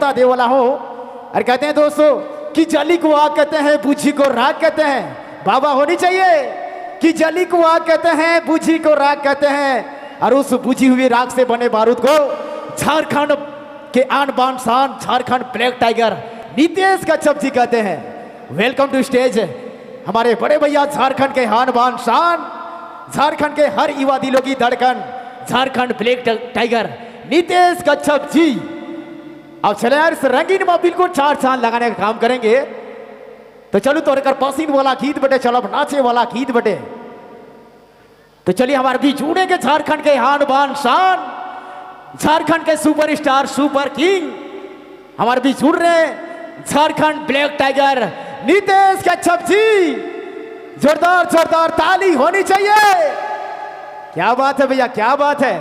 न्योता दे वाला हूँ। और कहते हैं दोस्तों कि जली को आग कहते हैं, बूझी को राग कहते हैं। बाबा होनी चाहिए कि जली को आग कहते हैं, बूझी को राग कहते हैं, और उस बुझी हुई राग से बने बारूद को झारखंड के आन बान शान झारखंड ब्लैक टाइगर नितेश कच्छप जी कहते हैं। Welcome to stage हमारे बड़े भैया, झारखंड के आन बान शान, झारखंड के हर युवा दिलों की धड़कन, झारखंड ब्लैक टाइगर नितेश कच्छप जी। अब चले यार, इस रंगीन महफिल को चार चांद लगाने का काम करेंगे। तो चलो तो कर पसीन वाला गीत बटे, चलो अब नाचे वाला गीत बटे। तो चलिए हमारे बीच जुड़ेंगे झारखंड के आन बान शान, झारखंड के सुपरस्टार सुपर किंग, हमारे बीच जुड़ रहे हैं झारखंड ब्लैक टाइगर नितेश कच्छप जी। जोरदार जोरदार ताली होनी चाहिए। क्या बात है भैया, क्या बात है।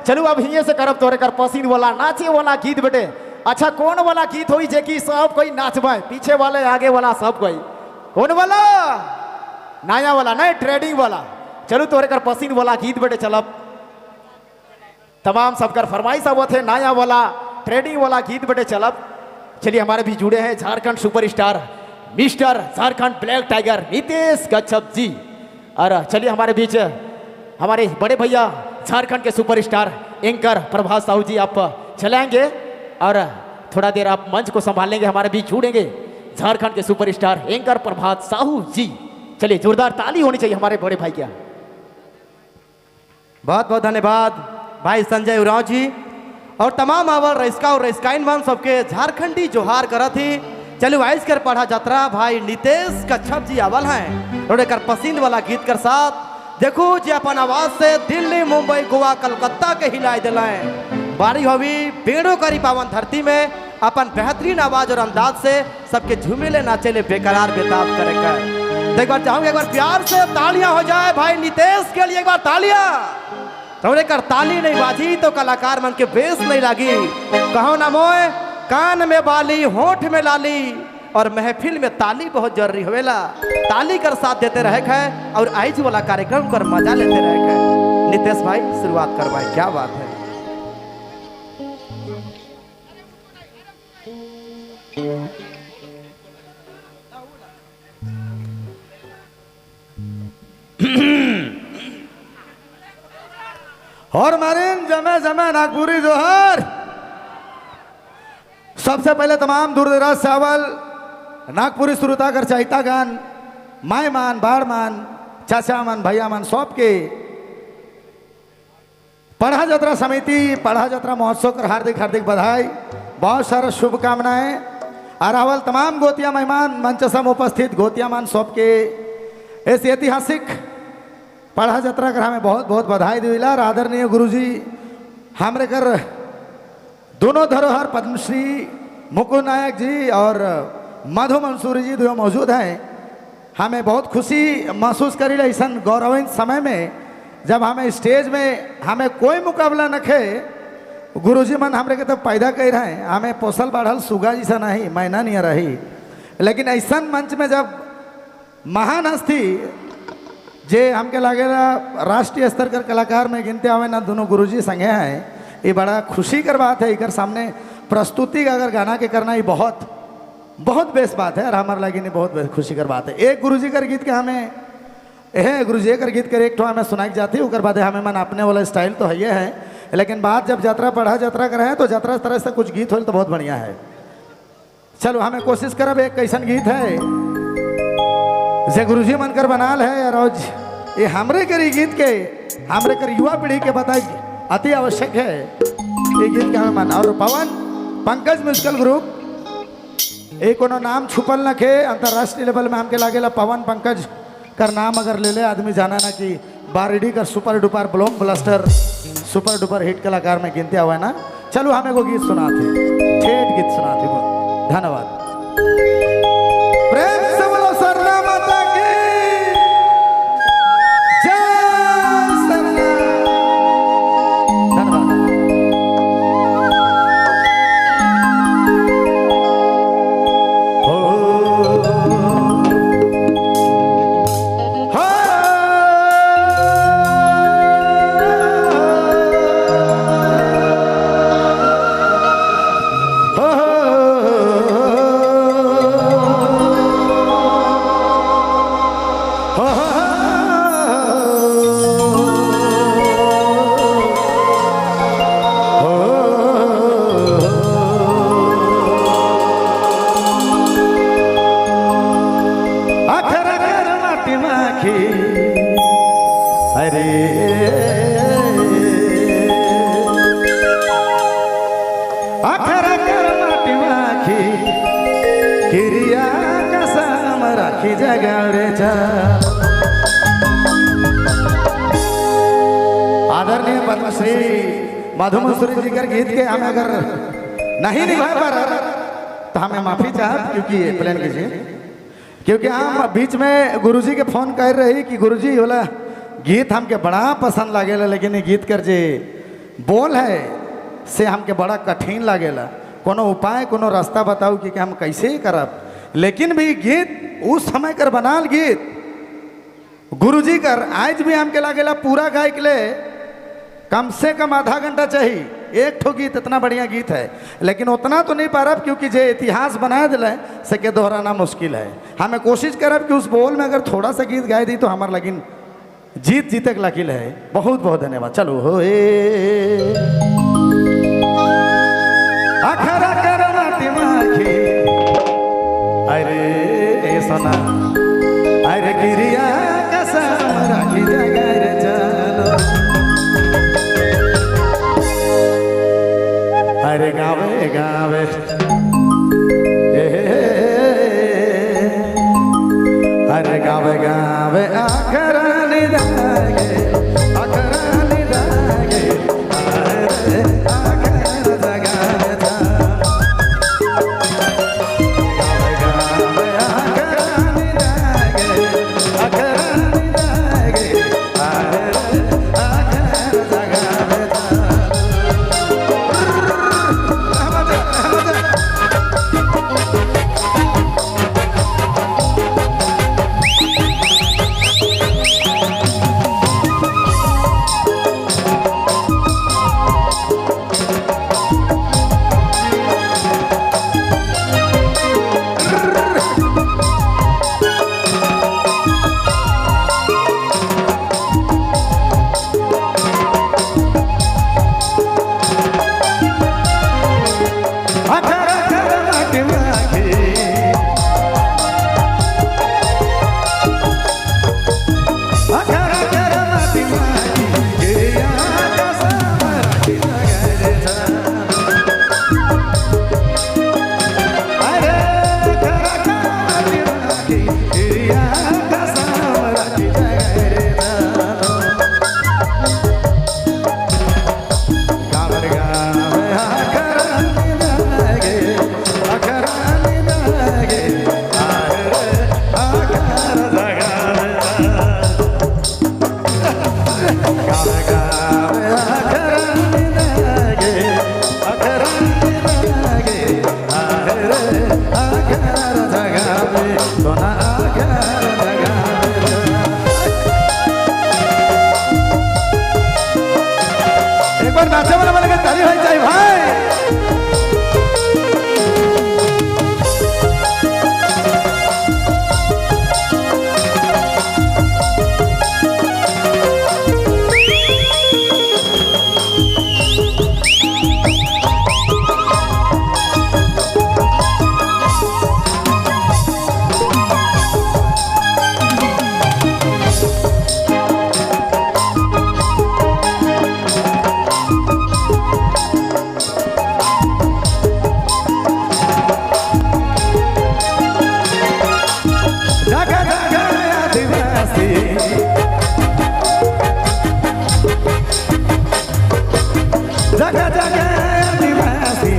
चलो अब हिये से करब तोरे कर पसीन वाला नाचे वाला गीत बेटे। अच्छा कौन वाला गीत होई जे कि सब कोई नाचबाए, पीछे वाले आगे वाला सब कोई? कौन वाला? नया वाला नहीं, ट्रेंडिंग वाला। चलो तोरे कर पसीन वाला गीत बेटे। चलब तमाम सबकर फरमाइश अब थे नया वाला ट्रेंडिंग वाला गीत बेटे। चलब चलिए हमारे भी जुड़े हैं Jharkhand superstar mister Jharkhand black tiger Nitesh Kachhap ji. और चलिए हमारे बीच हमारे बड़े भैया झारखंड के सुपरस्टार एंकर प्रभात साहू जी आप चले आएंगे और थोड़ा देर आप मंच को संभाल लेंगे। हमारे बीच जुड़ेंगे झारखंड के सुपरस्टार एंकर प्रभात साहू जी। चलिए जोरदार ताली होनी चाहिए हमारे बड़े भाई क्या। बहुत बहुत धन्यवाद भाई संजय उरांव जी और तमाम आवल रईसका और रईसकाइन मन सबके झारखंडी जोहार करत ही। चलो आइस कर पढ़ा जतरा भाई नितेश कच्छप जी आवल हैं और एक पसंद वाला गीत कर साथ। देखो जी अपन आवाज से दिल्ली, मुंबई, गोवा, कलकत्ता के हिलाए दिलाए। बारी होवी बेड़ो करी पावन धरती में अपन बेहतरीन आवाज और अंदाज से सबके झूमे ले नाचे ले बेकरार बेताब करे कर। तो एक बार चाहूंगा, एक बार प्यार से तालियां हो जाए भाई नितेश के लिए, एक बार तालियां। थोड़े कर ताली नहीं बाजी तो कलाकार मन के बेस नहीं लागी। कहो ना मोए, कान में बाली, होठ में लाली और महफिल में ताली बहुत जरूरी होवेला। ताली कर साथ देते रहे है और आइज वाला कार्यक्रम कर मजा लेते रहे है। नितेश भाई शुरुआत कर भाई, क्या बात है। और मारिन जमे जमे नागपुरी जोहर। सबसे पहले तमाम दूर दराज से आवल नागपुरी श्रोता कर चाहता गान my मान बार मान चाचा मान भैया मान सबके पढ़ा जतरा समिति पढ़ा जतरा महोत्सव कर हार्दिक हार्दिक बधाई, बहुत सारा शुभकामनाएं। और आवल तमाम गोतिया मेहमान मंच सम उपस्थित गोतिया मान सबके इस ऐतिहासिक पढ़ा जतरा कर हमें बहुत बहुत बधाई दिला। और आदरणीय गुरुजी हमरे कर दोनों धरोहर पद्मश्री मुकुंद नायक जी और मधु मंसूरी जी दोनों मौजूद हैं। हमें बहुत खुशी महसूस करी ऐसा गौरवान्वित समय में जब हमें स्टेज में हमें कोई मुकाबला न खे। गुरुजी मन हमरे के तो पैदा कर रहे हैं, हमें पोसल बढ़ल सुगा जैसा नहीं मैना नहीं रही, लेकिन ऐसा मंच में जब महान हस्ती जे हमके लागेला राष्ट्रीय स्तर कर कलाकार में गिनते आवे ना दोनों गुरुजी संगे हैं, ये बड़ा खुशी कर बात है। इकर सामने प्रस्तुति का अगर गाना के करना ये बहुत बहुत बेस बात है और हमारे लगे नहीं बहुत बेस खुशी कर बात है। एक गुरुजी कर गीत के हमें ए गुरुजी कर गीत कर एक ठो हमें सुनाई जाती है, उकर बाद हमें मन अपने वाला स्टाइल तो है ये है, लेकिन बात जब यात्रा पढ़ा यात्रा कर रहे हैं तो यात्रा तरह से कुछ गीत हो तो बहुत बढ़िया है। चलो हमें कोशिश करब एक कैसन गीत है जे गुरुजी मन कर बनाल है और ये हमरे कर गीत के हमरे कर युवा पीढ़ी के बताई अति आवश्यक है ये गीत के हमें मन। और पवन पंकज म्यूजिकल ग्रुप एक कोनो नाम छुपल न खे अंतर्राष्ट्रीय लेवल में हमके लागेला पवन पंकज कर नाम अगर ले ले आदमी जाना ना कि बारीडी कर super duper blockbuster super duper hit कलाकार में गिनते हुआ है ना। चलो हमें को गीत सुनाते, ठेठ गीत सुनाते। धन्यवाद। प्रेम से बोलो सरना माता की जय। सरना धन्यवाद। हो हो। क्रिया कसम राखी जगावे चल। आदरणीय पद्मश्री मधु मंसूरी जी के गीत के हम अगर नहीं निभा पा रहा तो हमें माफी चाह, क्योंकि ये प्लान कीजिए, क्योंकि हम बीच में गुरुजी के फोन कर रही कि गुरुजी बोला गीत हमके बड़ा पसंद लागेला, लेकिन ये गीत कर जे बोल है से हमके बड़ा कठिन लागेला, कोनो उपाय कोनो रास्ता बताओ कि हम कैसे करब। लेकिन भी गीत उस समय कर बनाल गीत गुरुजी कर आज भी हमके लागेला पूरा गाय के ले कम से कम आधा घंटा चाहिए एक ठो गीत, इतना बढ़िया गीत है, लेकिन उतना तो नहीं पारब क्योंकि जे इतिहास बना दिल है से के दोहराना मुश्किल है। हमें कोशिश करब कि उस बोल में अगर थोड़ा सा गीत गाय दी तो हमार लगिन जीत जीते के लकील है। बहुत बहुत धन्यवाद। चलो हो अखरा कर माटी माखी, अरे सोना अरे गिरिया कसम राखी जगाए रे चलो, अरे गावे गावे अरे गावे गावे आखरा निदागे आखरा निदागे अरे आखरा जगावे गावे गावे आखरा निदागे आखरा निदागे अरे आखरा जगावे। एक बार नाचे वाला वाले के ताली भाई चाहिए भाई। जगा जगा आदिवासी जगा जगा आदिवासी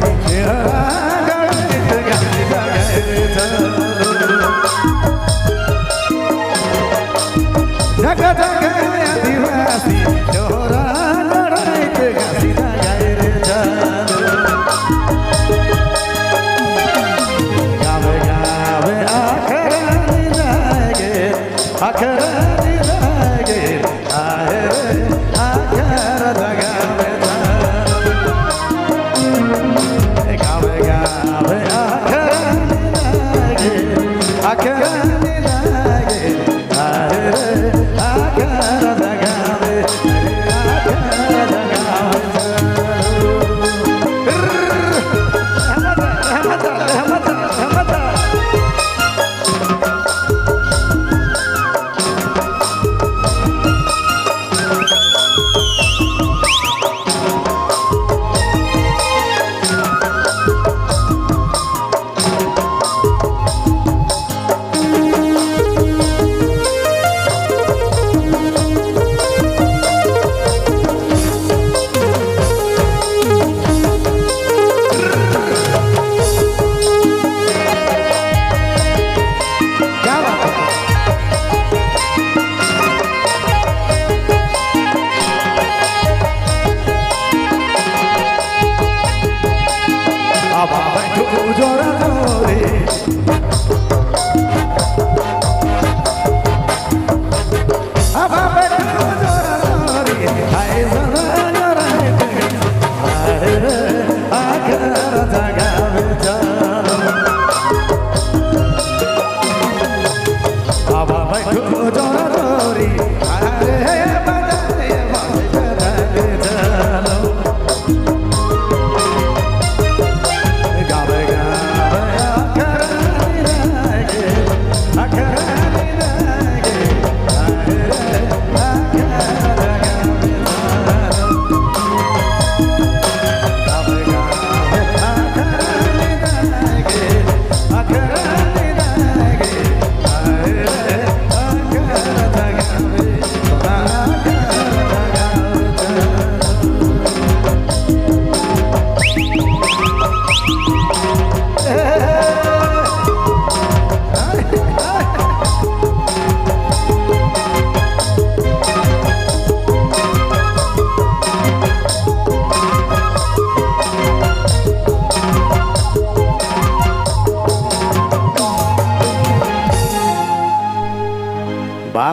जगा जगा आदिवासी जोरा लड़ाई गासी जगाए रे गावे गावे आखरा निदागे आखरा निदागे आए रे आखरा जगावे गावे गावे आखरा निदागे आखरा निदागे आए रे आखरा जगावे आखरा जगावे।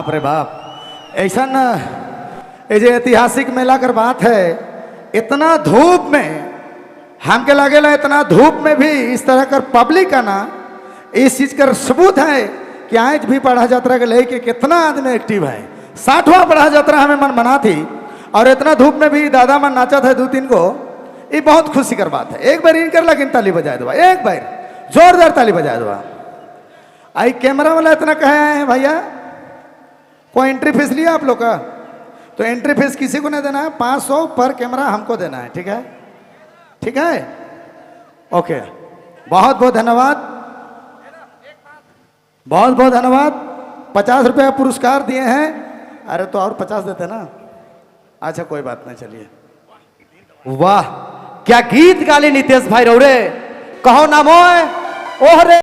बाप रे बाप, ऐसा न ये जो ऐतिहासिक मेला कर बात है, इतना धूप में हमके लागेला, इतना धूप में भी इस तरह कर पब्लिक आना, इस चीज का सबूत है कि आज भी पढ़ा यात्रा के लेके कितना आदमी एक्टिव है। 60वां पढ़ा यात्रा हमें मन मना थी और इतना धूप में भी दादा मन नाचा था दो तीन को, ये बहुत खुशी कर बात है। एक बार इनकर लगिन ताली बजाए दो, एक बार जोरदार ताली बजाए दो। आई कैमरा वाला इतना कहे आए हैं भैया, कोई एंट्री फीस लिया आप लोग का? तो एंट्री फीस किसी को नहीं देना है, 500 पर कैमरा हमको देना है, ठीक है? ठीक है, ओके। बहुत बहुत धन्यवाद, बहुत बहुत धन्यवाद। 50 रुपया पुरस्कार दिए हैं। अरे तो और 50 देते ना। अच्छा, कोई बात नहीं, चलिए। वाह, क्या गीत गाली नितेश भाई रौरे, कहो ना मोय ओहरे।